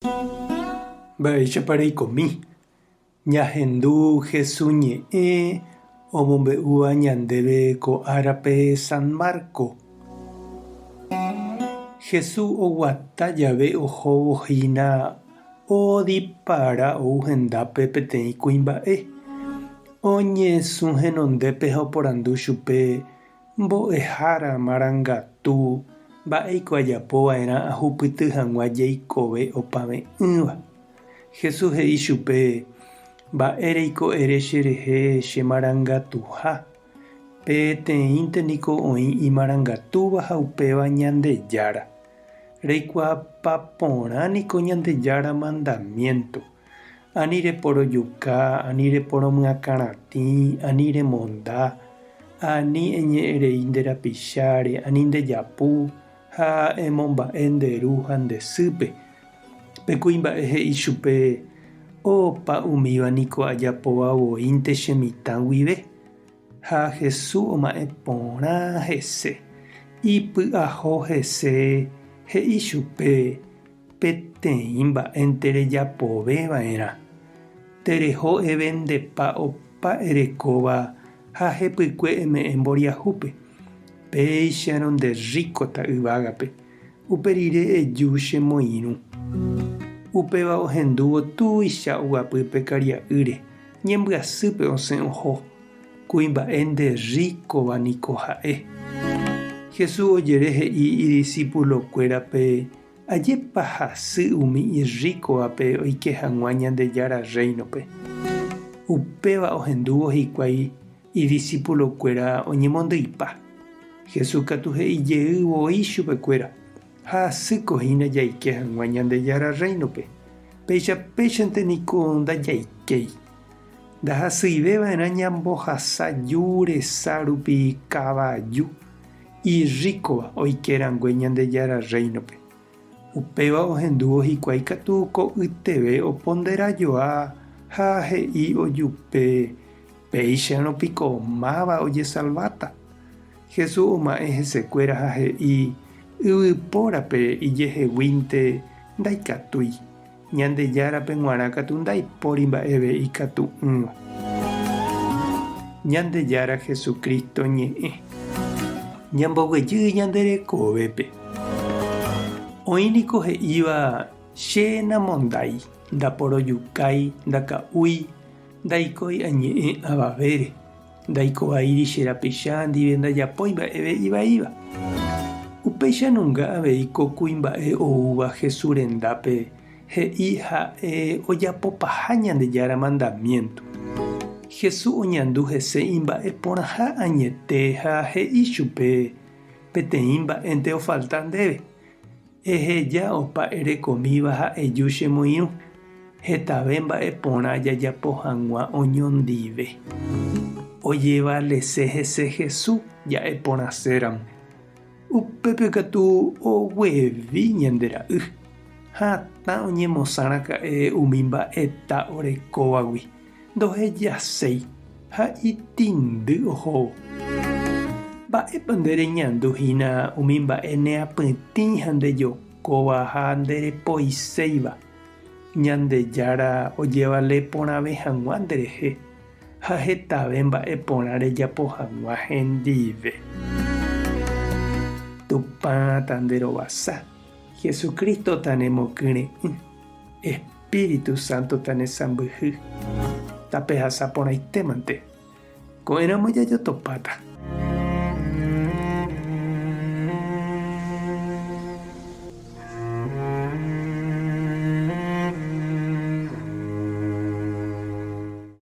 Mba'éichapa reikomi? Ñahendu Hesu ñe'ẽ omombe'úva ñandéve ko árape San Marco. Hesu oguata jave ohóvo hína odipara ou hendápe peteĩ kuimba'e. Oñesũ henondépe ha oporandu chupe Mbo'ehára marangatu, mba'éiko ajapo va'erã ahupyty hag̃ua jeikove opave'ỹva? Jesús he'i chupe, Mba'éreiko ere cherehe che marangatuha? Peteĩnte niko oĩ imarangatúva ha upéva Ñandejára. Reikuaapa porã niko Ñandejára mandamiénto, Ani reporojuka, ani reporomyakãratĩ, ani remonda, ani eñe'ẽrei nde rapicháre, ani ndejapu ha emomba'e nde ru ha nde sýpe. Pe kuimba'e he'i chupe, Opa umíva niko ajapóva voínte che mitã guive. Ha Jesús oma'ẽ porã hese, ipy'aho hese, he'i chupe, Peteĩ mba'énte rejapove va'erã, tereho evendepa opa erekóva ha hepykue eme'ẽ mboriahúpe, péicharõ nde rríkota yvágape, upe rire eju chemoirũ. Upéva ohendúvo tuicha oguapy pe karia'ýre, ñembyasýpe osẽ oho, kuimba'e nde rríkova niko ha'e. Jesús ojere he'i idisipulokuérape Ajépa hasy umi irríkovape oike hag̃ua Ñandejára Rréinope. Upéva ohendúvo hikuái idisipulokuéra oñemondyipa. Jesús katu he'i jey voi chupekuéra, Hasýko hína jaike hag̃ua Ñandejára Rréinope. Péicha péichante niko ndajaikéi. Ndahasyive va'erã ñambohasa ju resa rupi kavaju irríkova oike rangue Ñandejára Rréinope. Upéva ohendúvo hikuái katu ko'yteve opondera joa ha he'i ojupe, Péicharõ piko máva ojesalváta? Jesús oma'ẽ hesekuéra ha he'i, Yvypórape ijeheguínte ndaikatúi. Ñandejárape g̃uarã katu ndaipóri mba'eve ikatu'ỹva. Ñandejára Jesucristo ñe'ẽ. Ñamboguejy ñande rekovépe. Oĩ niko he'íva, Che namondái, ndaporojukái, ndaka'úi, ndaikói añe'ẽ avavére, ndaikovaíri che rapicha ndive ndajapói mba'eve ivaíva. Upéicha nunga avei ko kuimba'e oúva Jesús rendápe he'i ha'e ojapopaha Ñandejára mandamiénto. Jesús oñandu hese imba'e porãha añete ha he'i chupe, Peteĩ mba'énte ofalta ndéve. Eheja opa erekomíva ha eju chemoirũ, hetave mba'e porã jajapo hag̃ua oñondive. Ojevalese hese Jesús ja'e porãséramo. Upépe katu oguevi ñande ra'y. Hatã oñemosã raka'e umi mba'eta orekóvagui, ndohejaséi ha itindy ohóvo. Mba'épa nde reñandu hína umi mba'e neapytĩ ha ndejokóva ha nderepoiséiva Ñandejára ojevale porãve hag̃ua nderehe ha hetave mba'e porã rejapo hag̃ua hendive? Tupã tanderovasa, Jesucristo tanemokyre'ỹ. Espíritu Santo tanesãmbyhy. Tapehasa porãitémante. Ko'ẽramo jajotopáta.